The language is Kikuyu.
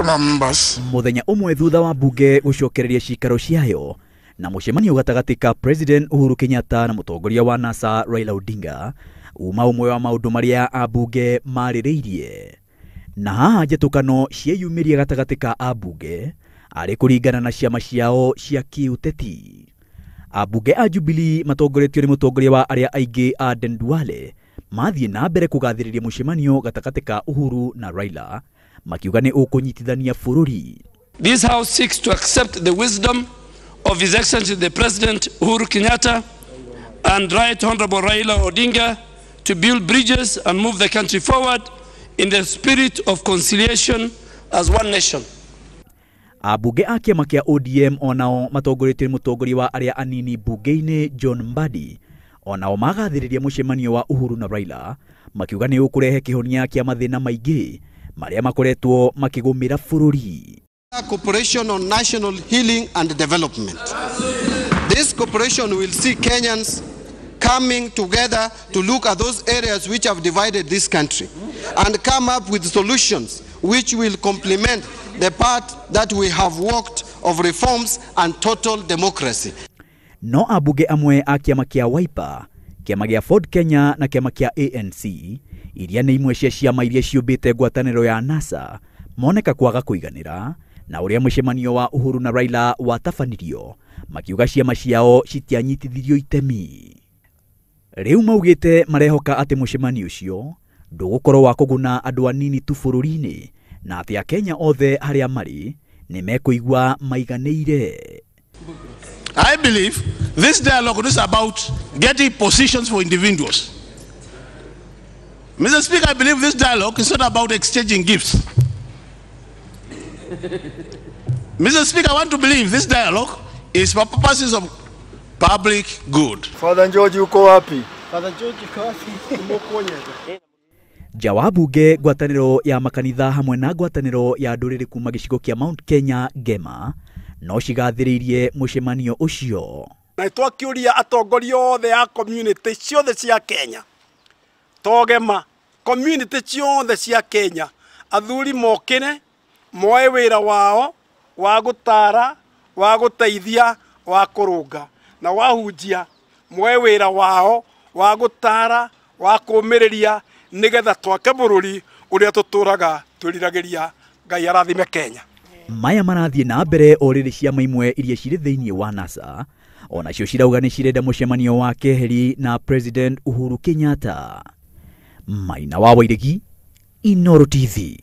Honorable members. Muthenya umwe thutha wa bunge gucokereria cikaro ciayo na mucemanio gatagatĩ ka President Uhuru Kenyatta na mutongoria wa NASA Raila Odinga, uma umwe wa maundu maria ambunge marĩrĩirie. Na haha njĩtũkano cieyumĩria gatagatĩ ka ambunge arĩ kũringana na ciama ciao cia kĩũteti. Ambunge a Jubilee matongoretio nĩ mũtongoria wa arĩa aingĩ Aden Duale mathiĩ na mbere kũgathĩrĩria mũcemanio gatagatĩ ka Uhuru na Raila, makiuga nĩ ũkũnyitithania bũrũri. This house seeks to accept the wisdom of His Excellency the President Uhuru Kenyatta and Right Honorable Raila Odinga to build bridges and move the country forward in the spirit of conciliation as one nation. Ambunge a kĩama kĩa ODM onao matongoretio nĩ mũtongoria wa arĩa anini bunge-inĩ John Mbadi onao magathĩrĩria mũcemanio wa Uhuru na Raila, makiuga nĩ ũkũrehe kĩhonia kĩa mathĩna maingĩ marĩa makoretwo makĩgũmĩra bũrũri. Cooperation on national healing and development. This cooperation will see Kenyans coming together to look at those areas which have divided this country and come up with solutions which will complement the path that we have walked of reforms and total democracy. No ambunge amwe a kĩama kĩa Wiper, kĩama gĩa Ford Kenya na kĩama kĩa ANC iria nĩ imwe cia ciama iria ciũmbĩte ngwatanĩro ya NASA moneka kwaga kũiganĩra na ũrĩa mũcemanio wa Uhuru na Raila watabanirio, makiuga ciama ciao citianyitithirio itemi. Rĩu maugĩte marehoka atĩ mũcemanio ũcio ndũgũkorwo wa kũguna andũ anini tu bũrũri-inĩ na atĩ Akenya othe harĩa marĩ nĩ mekũigua maiganĩire. I believe this dialogue is about getting positions for individuals. Mr. Speaker, I believe this dialogue is not about exchanging gifts. Mr. Speaker, I want to believe this dialogue is for purposes of public good. Father George uko wapi? Father George uko wapi? Nja wa bunge ngwatanĩro ya makanitha hamwe na ngwatanĩro ya ndũrĩrĩ kuma gĩcigo kĩa Mount Kenya Ngema no cigathĩrĩirie mũcemanio ũcio. Na twakĩũria atongoria othe a community ciothe cia Kenya, togema community ciothe cia Kenya, athuri mokĩre moe wĩra wao wa gũtara, wa gũteithia, wa kũrũnga na wahunjia, moe wĩra wao wa gũtara, wa kũũmĩrĩria nĩgetha twake bũrũri ũrĩa tũtũraga twĩriragĩria. Ngai arathime Kenya. Maya marathiĩ na mbere o rĩrĩ ciama imwe iria cirĩ thĩinĩ wa NASA onacio cirauga nĩ cirenda mũcemanio wa keheri na President Uhuru Kenyatta. Maina wa Wairegi, Inooro TV.